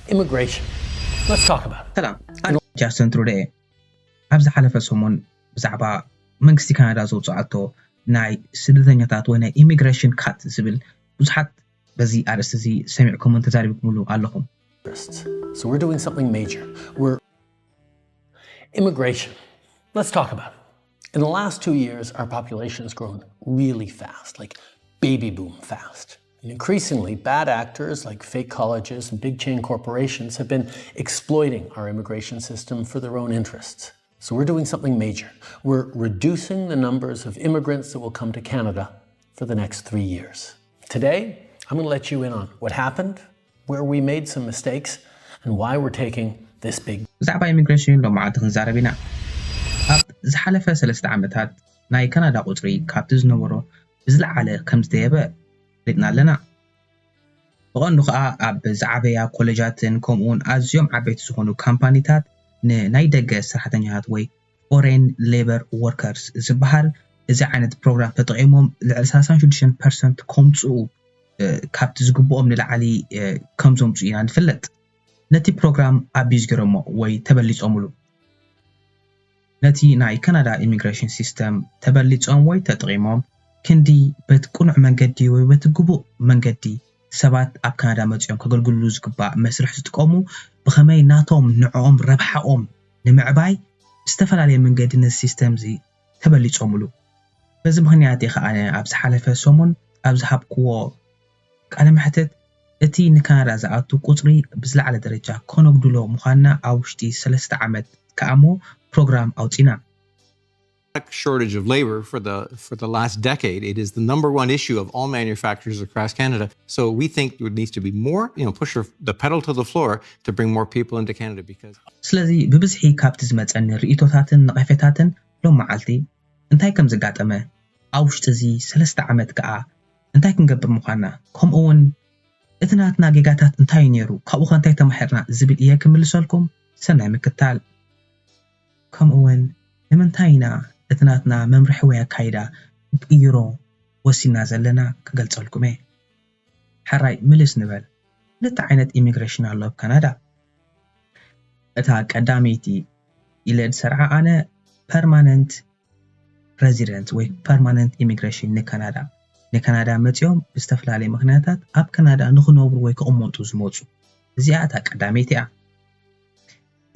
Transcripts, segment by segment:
Immigration. Let's talk about it. ሰላም፣ ኣነ ጃስተን ትሩደ እየ። ኣብ ዝሓለፈ ሰሙን ብዛዕባ መንግስቲ ካናዳ ዘውፅኣቶ ናይ ስደተኛታት ወይ ናይ ኢሚግሬሽን ካት ዝብል ብዙሓት በዚ ኣርእስቲ እዚ ሰሚዕኩምን ተዛሪብኩምሉ ኣለኹም። So we're doing something major. We're immigration. Let's talk about it. In the last two years, our population has grown really fast, like baby boom fast. And increasingly, bad actors like fake colleges and big chain corporations have been exploiting our immigration system for their own interests. So we're doing something major. We're reducing the numbers of immigrants that will come to Canada for the next three years. Today, I'm going to let you in on what happened, where we made some mistakes, and why we're taking this big ብዛዕባ ኢሚግሬሽን ሎማዓንቲ ክንዛረብ ኢና። ኣብ ዝሓለፈ ሰለስተ ዓመታት ናይ ካናዳ ቁፅሪ ካብቲ ዝነበሮ ብዝለዓለ ከም ዝደየበ ፈሊጥና ኣለና። ብቐንዱ ከዓ ኣብ ዝዓበያ ኮሌጃትን ከምኡውን ኣዝዮም ዓበይቲ ዝኾኑ ካምፓኒታት ንናይ ደገ ሰራሕተኛታት ወይ ፎሬን ሌበር ወርከርስ ዝበሃል እዚ ዓይነት ፕሮግራም ተጠቒሞም ልዕሊ ሰላሳን ሽዱሽተን ፐርሰንት ከምፅኡ ካብቲ ዝግብኦም ንላዕሊ ከም ዘምፅኡ ኢና ንፍለጥ። ነቲ ፕሮግራም ኣቢዝ ገይሮሞ ወይ ተበሊፆምሉ። ነቲ ናይ ካናዳ ኢሚግሬሽን ሲስተም ተበሊፆም ወይ ተጠቒሞም ክንዲ በቲ ቅኑዕ መንገዲ ወይ በቲ ግቡእ መንገዲ ሰባት ኣብ ካናዳ መፂኦም ከገልግሉ ዝግባእ መስርሕ ዝጥቀሙ ብኸመይ ናቶም ንዕኦም ረብሓኦም ንምዕባይ ብዝተፈላለየ መንገዲ ነዚ ሲስተም እዚ ተበሊፆምሉ። በዚ ምኽንያት እየ ከኣ ኣብ ዝሓለፈ ሰሙን ኣብ ዝሃብክዎ ቃለ መሕትት እቲ ንካናዳ ዝኣቱ ቁፅሪ ብዝለዓለ ደረጃ ከነጉድሎ ምዃንና ኣብ ውሽጢ ሰለስተ ዓመት ከኣ እሞ ፕሮግራም ኣውፂና። Shortage of labor for the for the last decade. It is the number one issue of all manufacturers across Canada. So we think there needs to be more, you know, push the pedal to the floor to bring more people into Canada because ስለዚ ብብዝሒ ካብቲ ዝመፀኒ ርእይቶታትን ነቐፌታትን ሎም መዓልቲ እንታይ ከም ዘጋጠመ ኣብ ውሽጢ እዚ ሰለስተ ዓመት ከኣ እንታይ ክንገብር ምዃንና ከምኡ እውን እቲ ናትና ጌጋታት እንታይ እዩ ነይሩ ካብኡ ከ እንታይ ተማሒርና ዝብል እየ ክምልሰልኩም። ሰናይ ምክታል። ከምኡ እውን ንምንታይ ኢና እቲ ናትና መምርሒ ወይ ኣካይዳ ክንቅይሮ ወሲንና ዘለና ክገልፀልኩም እየ። ሕራይ ምልስ ንበል። ክልተ ዓይነት ኢሚግሬሽን ኣሎ ኣብ ካናዳ። እታ ቀዳመይቲ ኢለ ዝሰርዓ ኣነ ፐርማነንት ሬዚደንት ወይ ፐርማነንት ኢሚግሬሽን ንካናዳ ንካናዳ መፂኦም ብዝተፈላለየ ምክንያታት ኣብ ካናዳ ንክነብሩ ወይ ክቕመጡ ዝመፁ። እዚኣ እታ ቀዳመይቲ እያ።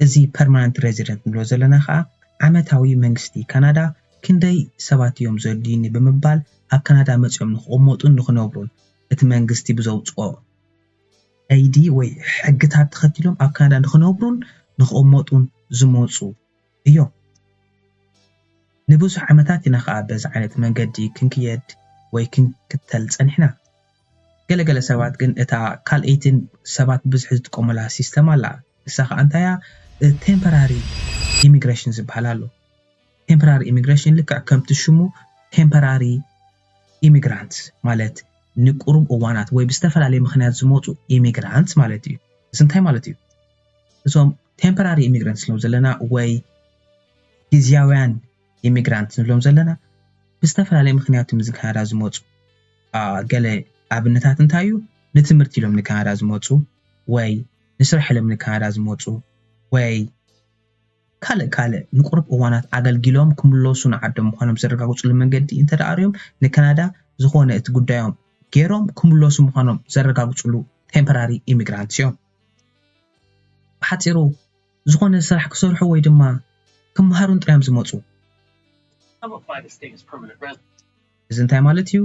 እዚ ፐርማነንት ሬዚደንት ንብሎ ዘለና ከዓ ዓመታዊ መንግስቲ ካናዳ ክንደይ ሰባት እዮም ዘድልዩኒ ብምባል ኣብ ካናዳ መፂኦም ንክቕመጡን ንክነብሩን እቲ መንግስቲ ብዘውፅኦ ቀይዲ ወይ ሕግታት ተኸቲሎም ኣብ ካናዳ ንክነብሩን ንክቕመጡን ዝመፁ እዮም። ንብዙሕ ዓመታት ኢና ከዓ በዚ ዓይነት መንገዲ ክንክየድ ወይ ክንክተል ፀኒሕና። ገለገለ ሰባት ግን እታ ካልኣይትን ሰባት ብዝሒ ዝጥቀሙላ ሲስተም ኣላ። ንሳ ከዓ እንታይ እያ? ቴምፖራሪ ኢሚግሬሽን ዝበሃል ኣሎ። ቴምፖራሪ ኢሚግሬሽን ልክዕ ከምቲ ሽሙ ቴምፖራሪ ኢሚግራንት ማለት ንቁሩብ እዋናት ወይ ብዝተፈላለየ ምክንያት ዝመፁ ኢሚግራንት ማለት እዩ። እዚ እንታይ ማለት እዩ? እዞም ቴምፖራሪ ኢሚግራንት ንብሎም ዘለና ወይ ግዝያውያን ኢሚግራንት ንብሎም ዘለና ብዝተፈላለየ ምክንያት እዮም ንካናዳ ዝመፁ። ገለ ኣብነታት እንታይ እዩ? ንትምህርቲ ኢሎም ንካናዳ ዝመፁ ወይ ንስራሕ ኢሎም ንካናዳ ዝመፁ ወይ ካልእ ካልእ ንቁሩብ እዋናት ኣገልጊሎም ክምለሱ ንዓዶም ምዃኖም ዘረጋግፅሉ መንገዲ እንተደኣ ርዮም ንካናዳ ዝኾነ እቲ ጉዳዮም ገይሮም ክምለሱ ምዃኖም ዘረጋግፅሉ ቴምፖራሪ ኢሚግራንትስ እዮም። ብሓፂሩ ዝኾነ ስራሕ ክሰርሑ ወይ ድማ ክመሃሩን ጥራዮም ዝመፁ። እዚ እንታይ ማለት እዩ?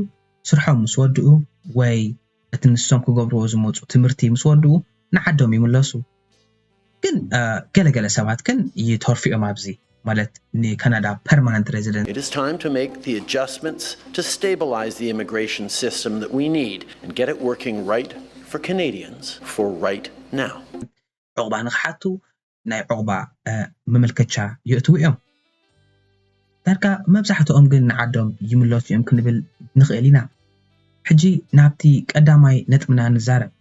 ስርሖም ምስ ወድኡ ወይ እቲ ንሶም ክገብርዎ ዝመፁ ትምህርቲ ምስ ወድኡ ንዓዶም ይምለሱ። ግን ገለገለ ሰባት ግን ይተርፉ እዮም ኣብዚ ማለት ንካናዳ ፐርማነንት ሬዚደንት It is time to make the adjustments to stabilize the immigration system that we need and get it working right for Canadians for right now. ዕቑባ ንክሓቱ ናይ ዕቑባ መመልከቻ የእትዉ እዮም። ዳርጋ መብዛሕትኦም ግን ንዓዶም ይምለሱ እዮም ክንብል ንኽእል ኢና። ሕጂ ናብቲ ቀዳማይ ነጥብና ንዛረብ።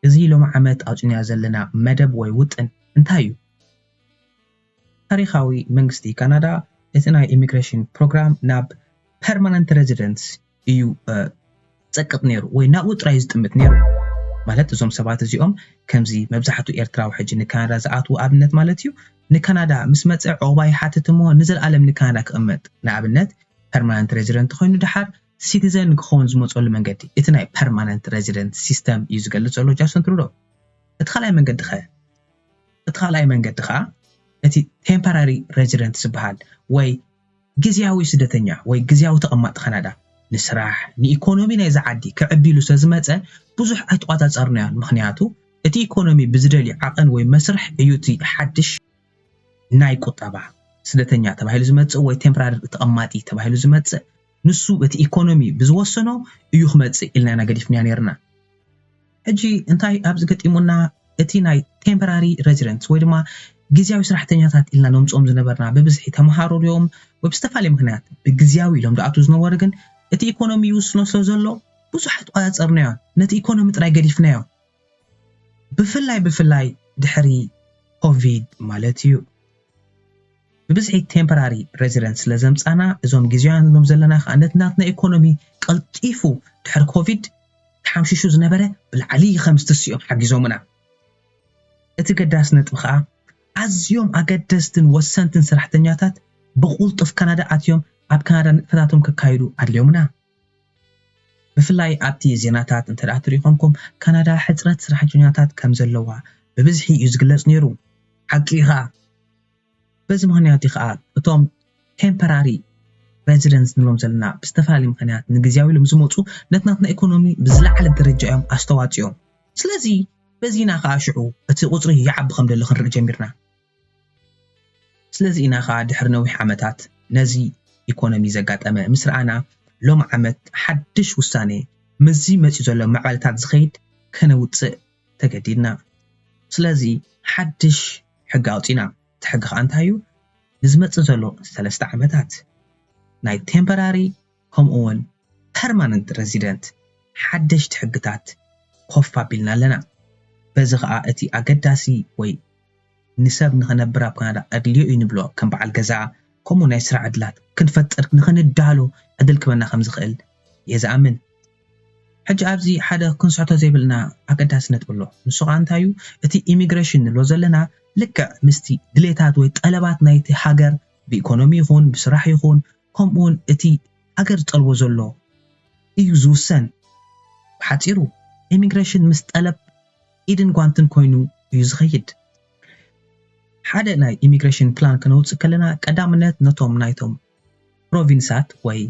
እዚ ሎሚ ዓመት ኣውፂናዮ ዘለና መደብ ወይ ውጥን እንታይ እዩ? ታሪኻዊ መንግስቲ ካናዳ እቲ ናይ ኢሚግሬሽን ፕሮግራም ናብ ፐርማነንት ሬዚደንትስ እዩ ዝፀቅጥ ነይሩ ወይ ናብኡ ጥራይ ዝጥምት ነይሩ። ማለት እዞም ሰባት እዚኦም ከምዚ መብዛሕትኡ ኤርትራዊ ሕጂ ንካናዳ ዝኣትዉ ኣብነት ማለት እዩ። ንካናዳ ምስ መጸ ዑቕባ ይሓትት እሞ ንዘለኣለም ንካናዳ ክቕመጥ፣ ንኣብነት ፐርማነንት ሬዚደንት ኮይኑ ደሓር ሲቲዘን ክኸውን ዝመጸሉ መንገዲ፣ እቲ ናይ ፐርማነንት ሬዚደንት ሲስተም እዩ ዝገልጽ ዘሎ ጃስትን ትሩዶ። እቲ ካልኣይ መንገዲ ኸ እቲ ካልኣይ መንገዲ ኸኣ እቲ ቴምፖራሪ ሬዚደንት ዝበሃል ወይ ግዝያዊ ስደተኛ ወይ ግዝያዊ ተቐማጢ ካናዳ ንስራሕ፣ ንኢኮኖሚ ናይዛ ዓዲ ክዕቢ ኢሉ ስለ ዝመጸ ብዙሕ ኣይተቋጻጸርናዮን። ምኽንያቱ እቲ ኢኮኖሚ ብዝደልዩ ዓቐን ወይ መስርሕ እዩ እቲ ሓድሽ ናይ ቁጠባ ስደተኛ ተባሂሉ ዝመጽእ ወይ ቴምፖራሪ ተቐማጢ ተባሂሉ ዝመጽእ። ንሱ እቲ ኢኮኖሚ ብዝወሰኖ እዩ ክመጽእ ኢልና ኢና ገዲፍናዮ ነይርና። ሕጂ እንታይ ኣብዚ ገጢሙና? እቲ ናይ ቴምፖራሪ ሬዚደንት ወይ ድማ ግዝያዊ ስራሕተኛታት ኢልና ነምፅኦም ዝነበርና ብብዝሒ ተምሃሮ ድዮም ወይ ብዝተፈላለየ ምኽንያት ብግዝያዊ ኢሎም ዝኣትዉ ዝነበሩ፣ ግን እቲ ኢኮኖሚ ይውስኖ ስለ ዘሎ ብዙሕ ኣይተቋፃፀርናዮን። ነቲ ኢኮኖሚ ጥራይ ገዲፍናዮ። ብፍላይ ብፍላይ ድሕሪ ኮቪድ ማለት እዩ። ብብዝሒ ቴምፖራሪ ሬዚደንት ስለ ዘምፃና እዞም ግዝያውያን ንብሎም ዘለና ከዓ ነቲ ናትና ኢኮኖሚ ቀልጢፉ ድሕሪ ኮቪድ ተሓምሺሹ ዝነበረ ብላዕሊ ከም ዝትስኦም ሓጊዞምና። እቲ ገዳሲ ነጥቢ ከዓ ኣዝዮም ኣገደስትን ወሰንትን ሰራሕተኛታት ብቁልጡፍ ካናዳ ኣትዮም ኣብ ካናዳ ንጥፈታቶም ከካይዱ ኣድልዮምና። ብፍላይ ኣብቲ ዜናታት እንተ ደኣ ትሪኡ ኮንኩም ካናዳ ሕፅረት ሰራሕተኛታት ከም ዘለዋ ብብዝሒ እዩ ዝግለጽ ነይሩ። ሓቂ እዩ ኸኣ። በዚ ምኽንያት እዩ ኸኣ እቶም ቴምፖራሪ ሬዚደንትስ ንብሎም ዘለና ብዝተፈላለየ ምኽንያት ንግዝያዊ ኢሎም ዝመፁ ነቲ ናትና ኢኮኖሚ ብዝለዓለ ደረጃ እዮም ኣስተዋፂኦም። ስለዚ በዚ ኢና ኸኣ ሽዑ እቲ ቁፅሪ ይዓቢ ከም ዘሎ ክንርኢ ጀሚርና። ስለዚ ኢና ኸኣ ድሕሪ ነዊሕ ዓመታት ነዚ ኢኮኖሚ ዘጋጠመ ምስ ረኣና ሎም ዓመት ሓድሽ ውሳኔ ምስዚ መፂኡ ዘሎ ምዕባለታት ዝኸይድ ከነውፅእ ተገዲድና። ስለዚ ሓድሽ ሕጊ ኣውፂና። እቲ ሕጊ ኸኣ እንታይ እዩ? ንዝመፅእ ዘሎ ሰለስተ ዓመታት ናይ ቴምፖራሪ ከምኡ እውን ፐርማነንት ሬዚደንት ሓደሽቲ ሕግታት ኮፍ ኣቢልና ኣለና። በዚ ኸኣ እቲ ኣገዳሲ ወይ ንሰብ ንኽነብር ኣብ ካናዳ ኣድልዮ እዩ ንብሎ ከም በዓል ገዛ ከምኡ ናይ ስራሕ ዕድላት ክንፈጥር ንኽንዳሎ ዕድል ክበና ከም ዝኽእል እየ ዝኣምን። ሕጂ ኣብዚ ሓደ ክንስሕቶ ዘይብልና ኣገዳሲ ነጥቢ ኣሎ። ንሱ ኸኣ እንታይ እዩ? እቲ ኢሚግሬሽን ንብሎ ዘለና ልክዕ ምስቲ ድሌታት ወይ ጠለባት ናይቲ ሃገር ብኢኮኖሚ ይኹን ብስራሕ ይኹን ከምኡውን እቲ ሃገር ዝጠልቦ ዘሎ እዩ ዝውሰን። ብሓፂሩ ኢሚግሬሽን ምስ ጠለብ ኢድን ጓንትን ኮይኑ እዩ ዝኸይድ። ሓደ ናይ ኢሚግሬሽን ፕላን ከነውፅእ ከለና ቀዳምነት ነቶም ናይቶም ፕሮቪንሳት ወይ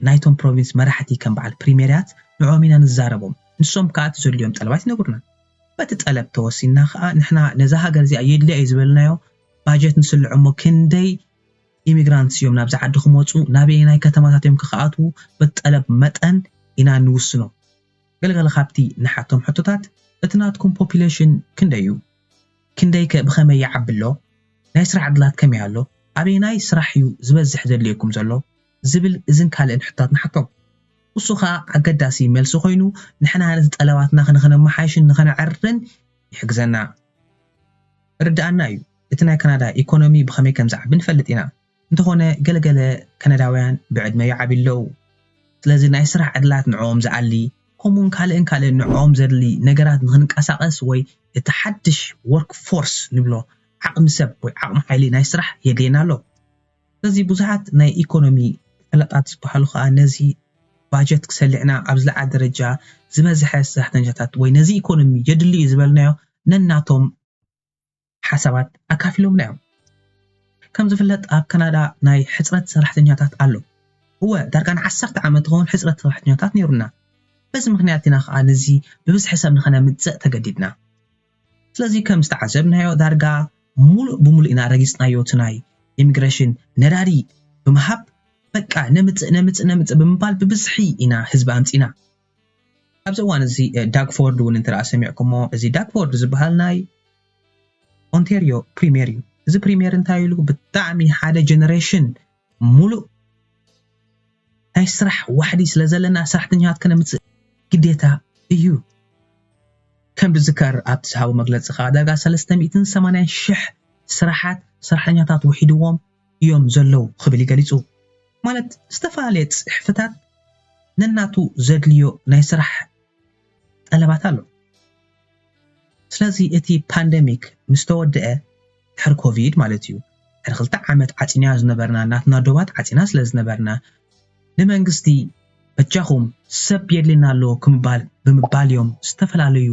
ናይቶም ፕሮቪንስ መራሕቲ ከም በዓል ፕሪሜርያት ንዕኦም ኢና ንዛረቦም። ንሶም ከዓ እቲ ዘድልዮም ጠለባት ይነግሩና። በቲ ጠለብ ተወሲንና ከዓ ንሕና ነዛ ሃገር እዚኣ የድልያ እዩ ዝበልናዮ ባጀት ንስልዕ እሞ ክንደይ ኢሚግራንትስ እዮም ናብዚ ዓዲ ክመፁ፣ ናበየናይ ከተማታት እዮም ክኣትዉ፣ በቲ ጠለብ መጠን ኢና ንውስኖ። ገለገለ ካብቲ ንሓቶም ሕቶታት እቲ ናትኩም ፖፒሌሽን ክንደይ እዩ? ክንደይ ከ ብኸመይ ይዓቢ ኣሎ? ናይ ስራሕ ዕድላት ከመይ ኣሎ? ኣበየናይ ስራሕ እዩ ዝበዝሕ ዘድልየኩም ዘሎ? ዝብል እዝን ካልእን ሕቶታት ንሓቶም። እሱ ኸኣ ኣገዳሲ መልሲ ኮይኑ ንሕና ነቲ ጠለባትና ንኸነመሓይሽን ንኸነዐርን ይሕግዘና። ርድኣና እዩ እቲ ናይ ካናዳ ኢኮኖሚ ብኸመይ ከም ዝዓቢ ንፈልጥ ኢና። እንተኾነ ገለገለ ካናዳውያን ብዕድመ ይዓብዩ ኣለዉ። ስለዚ ናይ ስራሕ ዕድላት ንዕኦም ዝኣሊ ከምኡውን ካልእን ካልእን ንዕኦም ዘድሊ ነገራት ንኽንቀሳቐስ ወይ እቲ ሓድሽ ወርክ ፎርስ ንብሎ ዓቕሚ ሰብ ወይ ዓቕሚ ሓይሊ ናይ ስራሕ የድልየና ኣሎ። ስለዚ ብዙሓት ናይ ኢኮኖሚ ፈላጣት ዝበሃሉ ከዓ ነዚ ባጀት ክሰሊዕና ኣብ ዝለዓለ ደረጃ ዝበዝሐ ሰራሕተኛታት ወይ ነዚ ኢኮኖሚ የድሊ እዩ ዝበልናዮ ነናቶም ሓሳባት ኣካፊሎምና እዮም። ከም ዝፍለጥ ኣብ ካናዳ ናይ ሕፅረት ሰራሕተኛታት ኣሎ። እወ ዳርጋ ንዓሰርተ ዓመት ዝኸውን ሕፅረት ሰራሕተኛታት ነይሩና። በዚ ምኽንያት ኢና ከዓ ነዚ ብብዝሒ ሰብ ንኸነምፅእ ተገዲድና። ስለዚ ከም ዝተዓዘብናዮ ዳርጋ ሙሉእ ብሙሉእ ኢና ረጊፅናዮ። እቲ ናይ ኢሚግሬሽን ነዳዲ ብምሃብ በቃ ነምፅእ ነምፅእ ነምፅእ ብምባል ብብዝሒ ኢና ህዝቢ ኣምፂና። ኣብዚ እዋን እዚ ዳግፎርድ እውን እንተ ሰሚዕኩሞ እዚ ዳግፎርድ ዝበሃል ናይ ኦንቴርዮ ፕሪሜር እዩ። እዚ ፕሪሜር እንታይ ኢሉ ብጣዕሚ ሓደ ጀነሬሽን ሙሉእ ናይ ስራሕ ዋሕዲ ስለ ዘለና ሰራሕተኛታት ከነምፅእ ግዴታ እዩ። ከም ዝዝከር ኣብቲ ዝሃቦ መግለፂ ከዓ ዳርጋ ሰለስተ ሚእትን ሰማንያን ሽሕ ስራሓት ሰራሕተኛታት ውሒድዎም እዮም ዘለዉ ክብል ይገሊፁ። ማለት ዝተፈላለየ ፅሕፍታት ነናቱ ዘድልዮ ናይ ስራሕ ጠለባት ኣሎ። ስለዚ እቲ ፓንደሚክ ምስ ተወደአ ድሕሪ ኮቪድ ማለት እዩ፣ ድሕሪ ክልተ ዓመት ዓፂናዮ ዝነበርና ናትና ዶባት ዓፂና ስለ ዝነበርና ንመንግስቲ በጃኹም ሰብ የድልየና ኣሎ ክምባል ብምባል እዮም ዝተፈላለዩ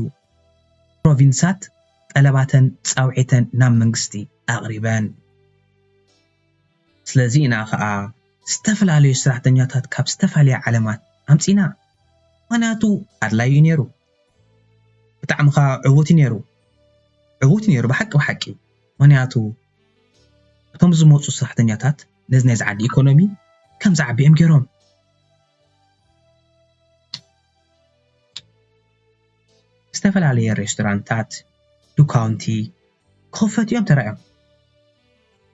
ፕሮቪንሳት ጠለባተን ፃውዒተን ናብ መንግስቲ ኣቕሪበን። ስለዚ ኢና ከዓ ዝተፈላለዩ ሰራሕተኛታት ካብ ዝተፈላለያ ዓለማት ኣምፂና። ምክንያቱ ኣድላይ እዩ ነይሩ፣ ብጣዕሚ ከዓ ዕዉት እዩ ነይሩ። ዕዉት እዩ ነይሩ ብሓቂ ብሓቂ። ምክንያቱ እቶም ዝመፁ ሰራሕተኛታት ነዚ ናይዚ ዓዲ ኢኮኖሚ ከም ዝዓቢ እዮም ገይሮም። ዝተፈላለየ ሬስቶራንታት፣ ዱካውንቲ ክኽፈቱ እዮም ተራእዮም።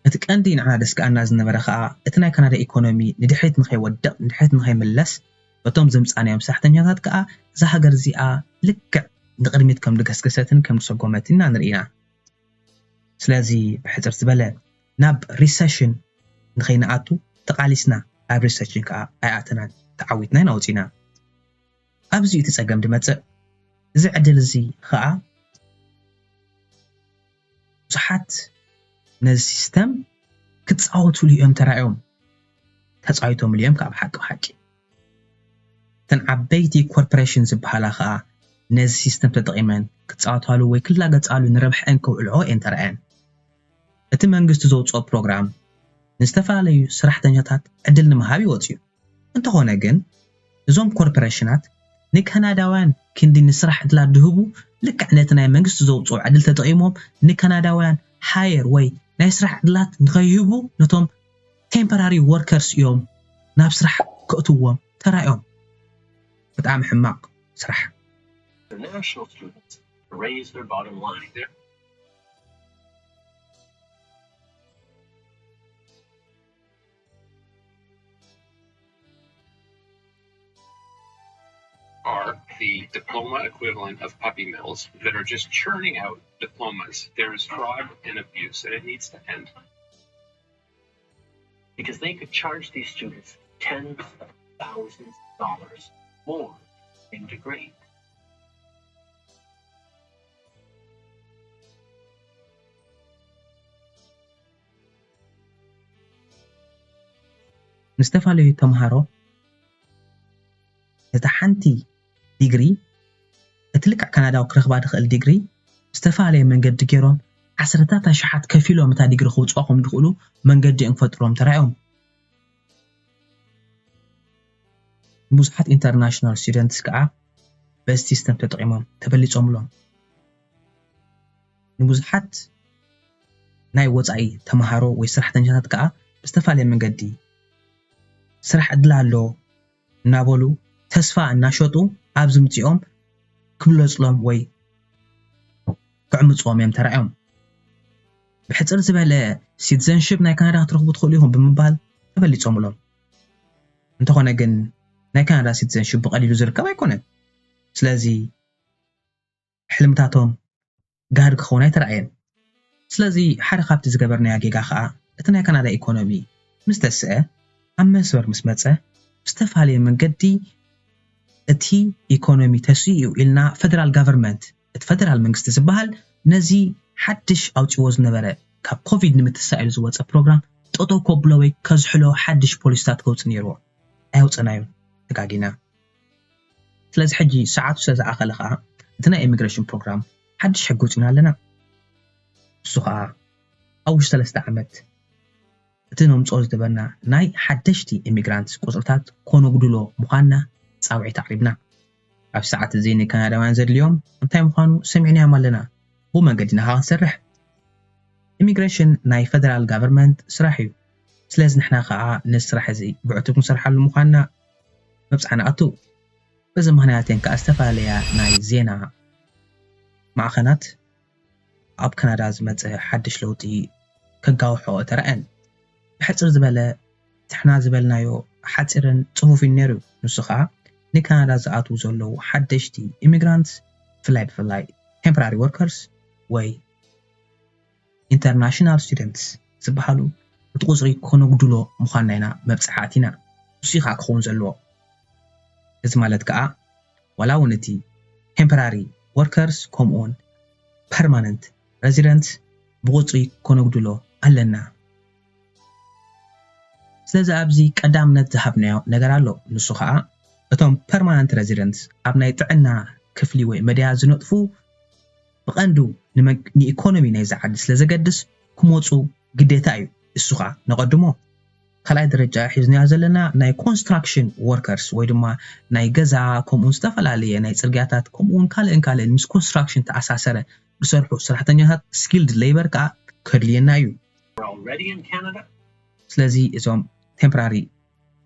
እቲ ቀንዲ ንዓና ደስክኣና ዝነበረ ከዓ እቲ ናይ ካናዳ ኢኮኖሚ ንድሕሪት ንኸይወድቕ ንድሕሪት ንኸይምለስ በቶም ዘምፃናዮም ሰራሕተኛታት ከዓ እዛ ሃገር እዚኣ ልክዕ ንቕድሚት ከም ዝገስገሰትን ከም ዝሰጎመትን ኢና ንርኢና። ስለዚ ብሕፅር ዝበለ ናብ ሪሰሽን ንኸይንኣቱ ተቓሊስና ኣብ ሪሰሽን ከዓ ኣይኣተናን ተዓዊትና ኢና ወፂና። ኣብዚ እቲ ፀገም ድመፅእ። እዚ ዕድል እዚ ከዓ ብዙሓት ነዚ ሲስተም ክፃወቱሉ እዮም ተራእዮም። ተፃዊቶምሉ እዮም ከዓ ብሓቂ ብሓቂ። እተን ዓበይቲ ኮርፖሬሽን ዝበሃላ ከዓ ነዚ ሲስተም ተጠቒመን ክፃወታሉ ወይ ክላገፃሉ ንረብሐን ከውዕልኦ እየን ተራእየን። እቲ መንግስቲ ዘውፅኦ ፕሮግራም ንዝተፈላለዩ ሰራሕተኛታት ዕድል ንምሃብ ይወፅዩ። እንተኾነ ግን እዞም ኮርፖሬሽናት ንካናዳውያን ክንዲ ንስራሕ ዕድላት ድህቡ ልክዕ ነቲ ናይ መንግስቲ ዘውፅኦ ዕድል ተጠቒሞም ንካናዳውያን ሃየር ወይ ናይ ስራሕ ዕድላት ንኸይህቡ ነቶም ቴምፖራሪ ወርከርስ እዮም ናብ ስራሕ ከእትዎም ተራእዮም። ብጣዕሚ ሕማቕ ስራሕ። The national students raise their bottom line. They're are the diploma equivalent of puppy mills that are just churning out diplomas. There is fraud and abuse, and it needs to end. Because they could charge these students tens of thousands of dollars more in degree. ንዝተፈላለዩ ተምሃሮ ነታ ሓንቲ ዲግሪ እቲ ልክዕ ካናዳዊ ክረኽባ ድኽእል ዲግሪ ብዝተፈላለየ መንገዲ ገይሮም ዓሰርታት ኣሽሓት ከፊሎም እታ ዲግሪ ክውፅኦ ከም ድኽእሉ መንገዲ እዮም ክፈጥሮም ተራዮም። ብዙሓት ኢንተርናሽናል ስቱደንትስ ከዓ በዚ ሲስተም ተጠቒሞም ተበሊፆምሎም። ንብዙሓት ናይ ወፃኢ ተምሃሮ ወይ ሰራሕተኛታት ከዓ ብዝተፈላለየ መንገዲ ስራሕ ዕድል ኣሎ እናበሉ ተስፋ እናሸጡ ኣብዚ ምፅኦም ክብለፅሎም ወይ ክዕምፅዎም እዮም ተራእዮም። ብሕፅር ዝበለ ሲቲዘንሽፕ ናይ ካናዳ ክትረኽቡ ትኽእሉ ኢኹም ብምባል ተበሊፆምሎም። እንተኾነ ግን ናይ ካናዳ ሲቲዘንሽፕ ብቐሊሉ ዝርከብ ኣይኮነን። ስለዚ ሕልምታቶም ጋህዲ ክኸውን ኣይተራእየን። ስለዚ ሓደ ካብቲ ዝገበርናዮ ጌጋ ከዓ እቲ ናይ ካናዳ ኢኮኖሚ ምስ ተስአ ኣብ መስመር ምስ መፀ ብዝተፈላለየ መንገዲ እቲ ኢኮኖሚ ተስኡ እዩ ኢልና ፈደራል ጋቨርንመንት እቲ ፈደራል መንግስቲ ዝበሃል ነዚ ሓድሽ ኣውፂዎ ዝነበረ ካብ ኮቪድ ንምትሳእ ኢሉ ዝወፀ ፕሮግራም ጠጠው ከብሎ ወይ ከዝሕሎ ሓድሽ ፖሊስታት ከውፅእ ነይርዎ። ኣየውፀናዮን። ተጋጊና። ስለዚ ሕጂ ሰዓቱ ስለ ዝኣኸለ ከዓ እቲ ናይ ኢሚግሬሽን ፕሮግራም ሓድሽ ሕጊ ውፅና ኣለና። እሱ ከዓ ኣብ ውሽጢ ሰለስተ ዓመት እቲ ነምፅኦ ዝደበና ናይ ሓደሽቲ ኢሚግራንትስ ቁፅርታት ኮነጉድሎ ምዃንና ፃውዒት ኣቕሪብና። ኣብ ሰዓት እዚ ንካናዳውያን ዘድልዮም እንታይ ምዃኑ ሰሚዕናዮም ኣለና። ብኡ መንገዲ ንኻ ክንሰርሕ ኢሚግሬሽን ናይ ፈደራል ጋቨርንመንት ስራሕ እዩ። ስለዚ ንሕና ከዓ ነዚ ስራሕ እዚ ብዕቱብ ክንሰርሓሉ ምዃንና መብፅዓ ንኣቱ። በዚ ምኽንያት እየን ከዓ ዝተፈላለያ ናይ ዜና ማዕኸናት ኣብ ካናዳ ዝመፀ ሓድሽ ለውጢ ከጋውሖ ተራእየን። ብሕፅር ዝበለ ትሕና ዝበልናዮ ሓፂርን ፅፉፍን ነይሩ። ንሱ ከዓ ንካናዳ ዝኣትዉ ዘለዉ ሓደሽቲ ኢሚግራንትስ ብፍላይ ብፍላይ ቴምፖራሪ ወርከርስ ወይ ኢንተርናሽናል ስቱደንትስ ዝበሃሉ እቲ ቁፅሪ ከነጉድሎ ምዃንና ኢና መብፅዓ ኣቲና። ንሱ እዩ ከዓ ክኸውን ዘለዎ። እዚ ማለት ከዓ ዋላ እውን እቲ ቴምፖራሪ ወርከርስ ከምኡ እውን permanent residents ብቑጽሪ ከነጉድሎ ኣለና። ስለዚ ኣብዚ ቀዳምነት ዝሃብናዮ ነገር ኣሎ። ንሱ ኸኣ እቶም permanent residents ኣብ ናይ ጥዕና ክፍሊ ወይ መድያ ዝነጥፉ ብቐንዱ ንመግ- ንኢኮኖሚ ናይዛ ዓዲ ስለ ዘገድስ ክመፁ ግዴታ እዩ። እሱ ኸኣ ነቐድሞ። ካልኣይ ደረጃ ሒዝናዮ ዘለና ናይ construction workers ወይ ድማ ናይ ገዛ ከምኡውን ዝተፈላለየ ናይ ፅርግያታት ከምኡውን ካልእን ካልእን ምስ construction ተኣሳሰረ ዝሰርሑ ሰራሕተኛታት skilled labour ከዓ ከድልየና እዩ። We're already in Canada. ስለዚ እዞም temporary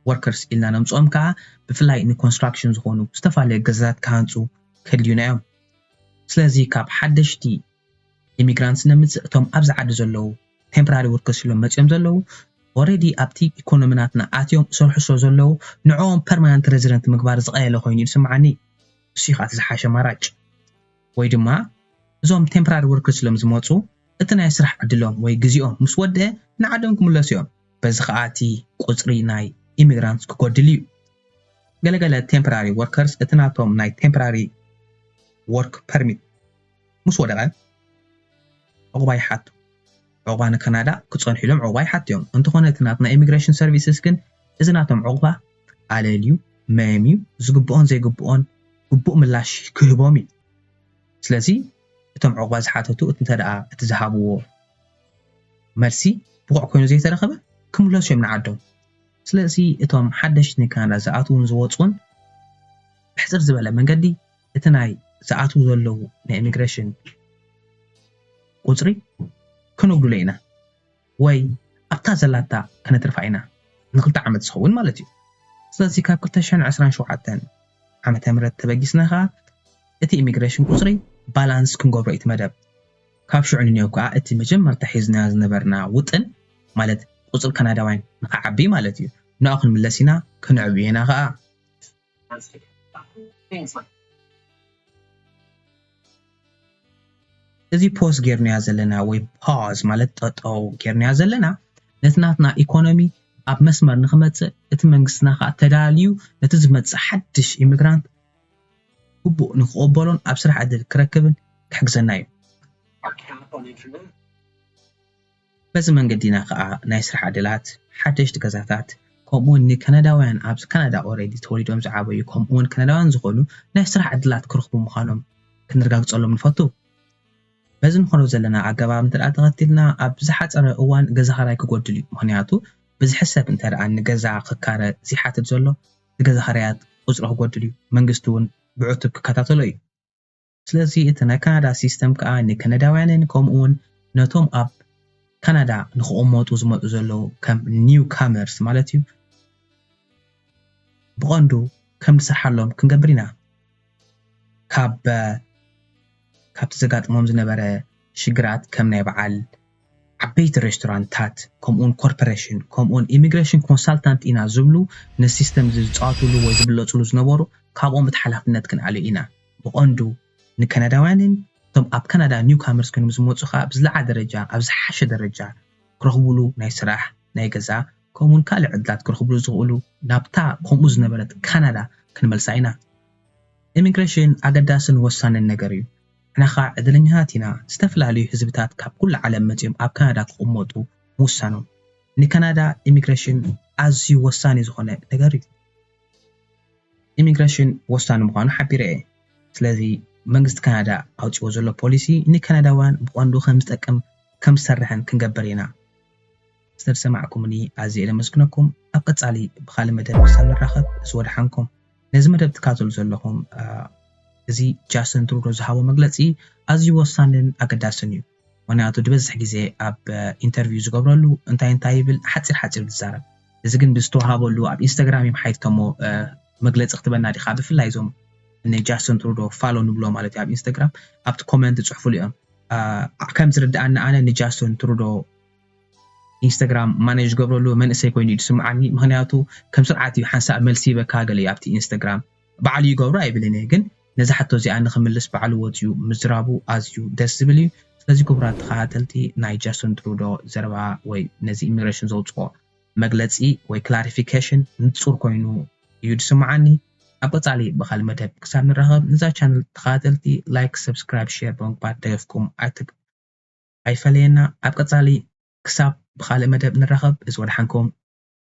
workers ኢልና ነምፅኦም ከዓ ብፍላይ ን construction ዝኾኑ ዝተፈላለዩ ገዛታት ክሃንፁ ከድልዩና እዮም። ስለዚ ካብ ሓደሽቲ immigrants ነምፅእ እቶም ኣብዚ ዓዲ ዘለዉ temporary workers ኢሎም መፅኦም ዘለዉ already ኣብቲ ኢኮኖሚ ናትና ኣትዮም ዝሰርሑ ስለ ዘለዉ ንዕኦም permanent resident ምግባር ዝቐለለ ኮይኑ ይስምዓኒ። እሱ እዩ ከዓ እቲ ዝሓሸ ኣማራጭ። ወይ ድማ እዞም temporary workers ኢሎም ዝመፁ እቲ ናይ ስራሕ ዕድሎም ወይ ግዜኦም ምስ ወደአ ንዓዶም ክምለሱ እዮም። በዚ ከዓ እቲ ቁፅሪ ናይ immigrants ክጎድል እዩ። ገለገለ temporary workers እቲ ናቶም ናይ temporary work permit ምስ ወደቐ ዕቑባ ይሓቱ። ዕቑባ ንካናዳ ክፀንሑ ኢሎም ዕቑባ ይሓቱ እዮም። እንተኾነ እቲ ናትና immigration services ግን እዚ ናቶም ዕቑባ ኣለልዩ መምዩ ዝግብኦን ዘይግብኦን ግቡእ ምላሽ ክህቦም እዩ። ስለዚ እቶም ዕቑባ ዝሓተቱ እቲ እንተ ደኣ እቲ ዝሃብዎ መልሲ ብቑዕ ኮይኑ ዘይተረኸበ ክምለሱ እዮም ንዓዶም። ስለዚ እቶም ሓደሽቲ ንካናዳ ዝኣትዉን ዝወፁን ብሕፅር ዝበለ መንገዲ እቲ ናይ ዝኣትዉ ዘለዉ ናይ ኢሚግሬሽን ቁፅሪ ክነጉድሎ ኢና ወይ ኣብታ ዘላታ ከነትርፋ ኢና ንክልተ ዓመት ዝኸውን ማለት እዩ። ስለዚ ካብ ክልተ ሽሕን ዕስራን ሸውዓተን ዓመተ ምህረት ተበጊስና ከዓ እቲ ኢሚግሬሽን ቁፅሪ ባላንስ ክንገብሮ እዩ እቲ መደብ። ካብ ሽዑ ንንየው ከዓ እቲ መጀመርታ ሒዝናዮ ዝነበርና ውጥን ማለት ቁፅሪ ካናዳውያን ንክዓቢ ማለት እዩ ንኡ ክንምለስ ኢና። ክነዕብዮ ኢና ከዓ። Things like እዚ ፖዝ ጌርናዮ ዘለና ወይ ፓዝ ማለት ጠጠው ጌርናዮ ዘለና ነቲ ናትና ኢኮኖሚ ኣብ መስመር ንክመፅእ እቲ መንግስትና ከዓ ተዳልዩ ነቲ ዝመፅእ ሓድሽ ኢሚግራንት ግቡእ ንክቕበሎን ኣብ ስራሕ ዕድል ክረክብን ክሕግዘና እዩ። our capital internet. በዚ መንገዲ ኢና ከዓ ናይ ስራሕ ዕድላት፣ ሓደሽቲ ገዛታት ከምኡውን ንካናዳውያን ኣብዚ ካናዳ already ተወሊዶም ዝዓበዩ ከምኡውን ካናዳውያን ዝኾኑ ናይ ስራሕ ዕድላት ክረኽቡ ምዃኖም ክነረጋግፀሎም ንፈቱ። በዚ ንኸዶ ዘለና ኣገባብ እንተ ተኸቲልና ኣብ ዝሓፀረ እዋን ገዛ ኻራይ ክጎድል እዩ። ምኽንያቱ ብዝሕሰብ እንተ ደኣ ንገዛ ክካረ ዝሓትት ዘሎ ንገዛ ኻራያት ቁፅሪ ክጎድል እዩ። መንግስቲ እውን ብዕቱብ ክከታተሎ እዩ። ስለዚ እቲ ናይ ካናዳ ሲስተም ከዓ ንካናዳውያንን ከምኡ እውን ነቶም ኣብ ካናዳ ንክቕመጡ ዝመፁ ዘለዉ ከም ኒው ካመርስ ማለት እዩ ብቐንዱ ከም ንሰርሓሎም ክንገብር ኢና። ካብ ካብቲ ዘጋጥሞም ዝነበረ ሽግራት ከም ናይ በዓል ዓበይቲ ሬስቶራንታት ከምኡውን ኮርፖሬሽን ከምኡውን ኢሚግሬሽን ኮንሳልታንት ኢና ዝብሉ ነዚ ሲስተም እዚ ዝፃወትሉ ወይ ዝብለፅሉ ዝነበሩ ካብኦም እቲ ሓላፍነት ክንኣልዮ ኢና። ብቐንዱ ንካናዳውያንን እቶም ኣብ ካናዳ ኒው ካመርስ ኮይኖም ዝመፁ ከዓ ብዝለዓለ ደረጃ ኣብ ዝሓሸ ደረጃ ክረኽብሉ ናይ ስራሕ ናይ ገዛ ከምኡውን ካልእ ዕድላት ክረኽብሉ ዝኽእሉ ናብታ ከምኡ ዝነበረት ካናዳ ክንመልሳ ኢና። ኢሚግሬሽን ኣገዳስን ወሳንን ነገር እዩ። ንሕና ከዓ ዕድለኛታት ኢና ዝተፈላለዩ ህዝብታት ካብ ኩሉ ዓለም መፂኦም ኣብ ካናዳ ክቕመጡ ምውሳኖም ንካናዳ ኢሚግሬሽን ኣዝዩ ወሳኒ ዝኾነ ነገር እዩ። ኢሚግሬሽን ወሳኒ ምዃኑ ሓቢረ እየ። ስለዚ መንግስቲ ካናዳ ኣውፂዎ ዘሎ ፖሊሲ ንካናዳውያን ብቐንዱ ከም ዝጠቅም ከም ዝሰርሕን ክንገብር ኢና። ስለዝሰማዕኩምኒ ኣዝየ የመስግነኩም። ኣብ ቀፃሊ ብኻልእ መደብ ክሳብ ንራኸብ ዝወድሓንኩም። ነዚ መደብ ትካተሉ ዘለኹም እዚ ጃስትን ትሩዶ ዝሃቦ መግለፂ ኣዝዩ ወሳንን ኣገዳስን እዩ። ምክንያቱ ዝበዝሕ ግዜ ኣብ ኢንተርቪው ዝገብረሉ እንታይ እንታይ ይብል ሓፂር ሓፂር ዝዛረብ። እዚ ግን ብዝተዋሃበሉ ኣብ ኢንስታግራም እዮም ሓይትከሞ መግለፂ ክትበና ዲካ ብፍላይ እዞም ንጃስትን ትሩዶ ፋሎ ንብሎ ማለት እዩ ኣብ ኢንስታግራም ኣብቲ ኮመንት ፅሑፍሉ እዮም። ከም ዝርድኣኒ ኣነ ንጃስትን ትሩዶ ኢንስታግራም ማኔጅ ዝገብረሉ መንእሰይ ኮይኑ እዩ ዝስምዓኒ። ምክንያቱ ከም ስርዓት እዩ ሓንሳእ መልሲ ይበካ ገለ እዩ ኣብቲ ኢንስታግራም ባዕሉ ይገብሮ ኣይብልን እየ፣ ግን ነዛ ሕቶ እዚኣ ንክምልስ ባዕሉ ወፂኡ ምዝራቡ ኣዝዩ ደስ ዝብል እዩ። ስለዚ ክቡራት ተኸታተልቲ ናይ ጃስትን ትሩዶ ዘረባ ወይ ነዚ ኢሚግሬሽን ዘውፅኦ መግለፂ ወይ ክላሪፊኬሽን ንፁር ኮይኑ እዩ ዝስምዓኒ። ኣብ ቀጻሊ ብኻልእ መደብ ክሳብ ንራኸብ፣ ንዛ ቻነል ተኸታተልቲ ላይክ፣ ሰብስክራይብ፣ ሼር ብምግባር ደገፍኩም ኣይትግ-፣ ኣይፈለየና። ኣብ ቀጻሊ ክሳብ ብኻልእ መደብ ንራኸብ፣ እዚ ወድሓንኩም።